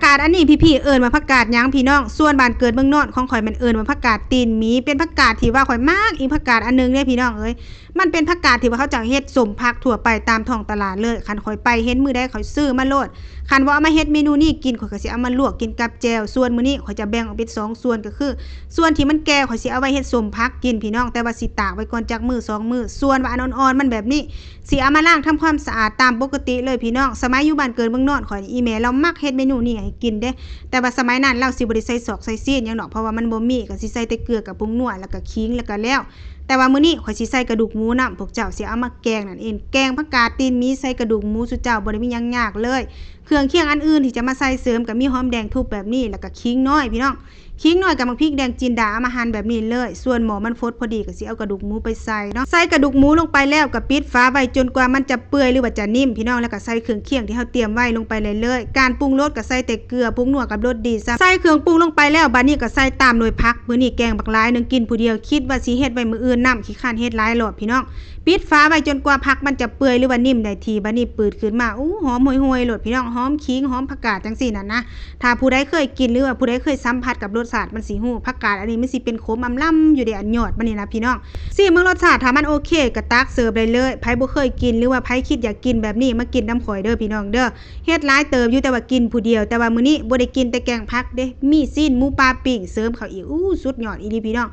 ກາດອັນນີ້ພີ່ໆເອີ້ນວ່າຜັກກາດຫຍັງພີ່ນ້ອງ? ສ່ວນບ້ານເກີດເມືອງນອນຂອງຂ້ອຍ ມັນເອີ້ນວ່າຜັກກາດຕີນໝີ ເປັນຜັກກາດທີ່ວ່າຂ້ອຍມັກອີກຜັກກາດອັນໜຶ່ງເດ້ພີ່ນ້ອງເອີຍ. ມັນເປັນຜັກກາດທີ່ວ່າເຂົາເຈົ້າເຮັດສົ້ມຜັກທົ່ວໄປຕາມທ້ອງຕະຫຼາດເລີຍ. ຄັນຂ້ອຍໄປເຫັນມື້ໃດ ຂ້ອຍຊື້ມາໂລດ. ຄັນວ່າເອົາມາເຮັດເມນູນີ້ກິນ ຂ້ອຍກໍຊິເອົາມາລວກກິນກັບແຈ່ວ. ສ່ວນມື້ນີ້ຂ້ອຍຈະແບ່ງອອກເປັນສອງສ່ວນ ກໍຄືສ່ວນທີ່ມັນແກ່ ຂ້ອຍຊິເອົາໄວ້ເຮັດສົ້ມຜັກກິນພີ່ນ້ອງ, ແຕ່ວ່າຊິຕາກໄວ້ກ່ອນຈັກມື້ສອງມື້. ສ່ວນວ່າອັນອ່ອນໆມັນແບບນີ້ ຊິເອົາມາລ້າງທຳຄວາມສະອາດຕາມປົກກະຕິເລີຍພີ່ນ້ອງ. ສະໄໝຢູ່ບ້ານເກີດເມືອງນອນຂ້ອຍນີ້ ອີ່ແມ່ລາວມັກເຮັດເມນູນີ້ໃຫ້ກິນເດ້, ແຕ່ວ່າສະໄໝນັ້ນລາວຊິບໍ່ໄດ້ໃສ່ຊອກໃສ່ຊີ້ນຫຍັງດອກ ເພາະວ່າມັນບໍ່ມີ, ກໍຊິໃສ່ແຕ່ເກືອກັບຜົງນົວ ແລ້ວກໍຂີງ ແລ້ວກໍແລ້ວ. ແຕ່ວ່າມື້ນີ້ຂ້ອຍຊິໃສ່ກະດູກໝູນຳ, ພວກເຈົ້າຊິເອົາມາແກງນັ້ນເອງ, ແກງຜັກກາດຕີນໝີໃສ່ກະດູກໝູ ຊຸເຈົ້າ, ບໍ່ໄດ້ມີຫຍັງຍາກເລີຍ. ເຄື່ອງຄຽງອັນອື່ນທີ່ຈະມາໃສ່ເສີມກໍມີຫອມແດງທຸບແບບນີ້ ແລ້ວກໍຂີງນ້ອຍພີ່ນ້ອງ. ຂີງນ້ອຍກັບໝາກພິກແດງຈິນດາ ເອົາມາຫັ່ນແບບນີ້ເລີຍ. ສ່ວນໝໍ້ມັນຟົດພໍດີ ກໍຊິເອົາກະດູກໝູໄປໃສ່ເນາະ. ໃສ່ກະດູກໝູລົງໄປແລ້ວ ກໍປິດຝາໄວ້ຈົນກວ່າມັນຈະເປື່ອຍ ຫຼືວ່າຈະນິ້ມພີ່ນ້ອງ, ແລ້ວກໍໃສ່ເຄື່ອງຄຽງທີ່ເຮົາຕຽມໄວ້ລົງໄປເລີຍ. ການປຸງລົດກໍໃສ່ແຕ່ເກືອ, ຜົງນົວກັບລົດດີຊະ. ໃສ່ເຄື່ອງປຸງລົງໄປແລ້ວ ບາດນີ້ກໍໃສ່ຕາມດ້ວຍຜັກ. ມື້ນີ້ແກງບັກຫຼາຍໜຶ່ງ ກິນຜູ້ດຽວ, ຄິດວ່າຊິເຮັດໄວ້ມື້ອື່ນນຳ, ຂີ້ຄ້ານເຮັດຫຼາຍລອບພີ່ນ້ອງ. ປິດຝາໄວ້ຈົນກວ່າຜັກມັນຈະເປື່ອຍ ຫຼືວ່ານິ້ມໄດ້ທີ່. ບາດນີ້ປືດຂຶ້ນມາ ອູ້ ຫອມໂຮຍໆໂລດພີ່ນ້ອງ, ຫອມຂີງ ຫອມຜັກກາດຈັ່ງຊີ້ນັ້ນນະ. ຖ້າຜູ້ໃດເຄີຍກິນ ຫຼືວ່າຜູ້ໃດເຄີຍສຳຜັດກັບລົດຊາດ ມັນຊິຮູ້. ຜັກກາດອັນນີ້ມັນຊິເປັນຂົມອຳລຳຢູ່ເດ້, ອັນຍອດມັນນີ້ນະພີ່ນ້ອງ. ຊີມເບິ່ງລົດຊາດ, ຖ້າມັນໂອເຄກໍຕັກເສີບໄດ້ເລີຍ. ໃຜບໍ່ເຄີຍກິນ ຫຼືວ່າໃຜຄິດຢາກກິນແບບນີ້ ມາກິນນຳຂ້ອຍເດີພີ່ນ້ອງເດີ. ເຮັດຫຼາຍເຕີບຢູ່ ແຕ່ວ່າກິນຜູ້ດຽວ, ແຕ່ວ່າມື້ນີ້ບໍ່ໄດ້ກິນແຕ່ແກງຜັກເດ້, ມີຊີ້ນໝູປາປີ້ງເສີມເຂົ້າອີກ. ອູ້ ສຸດຍອດອີ່ຫຼີພີ່ນ້ອງ.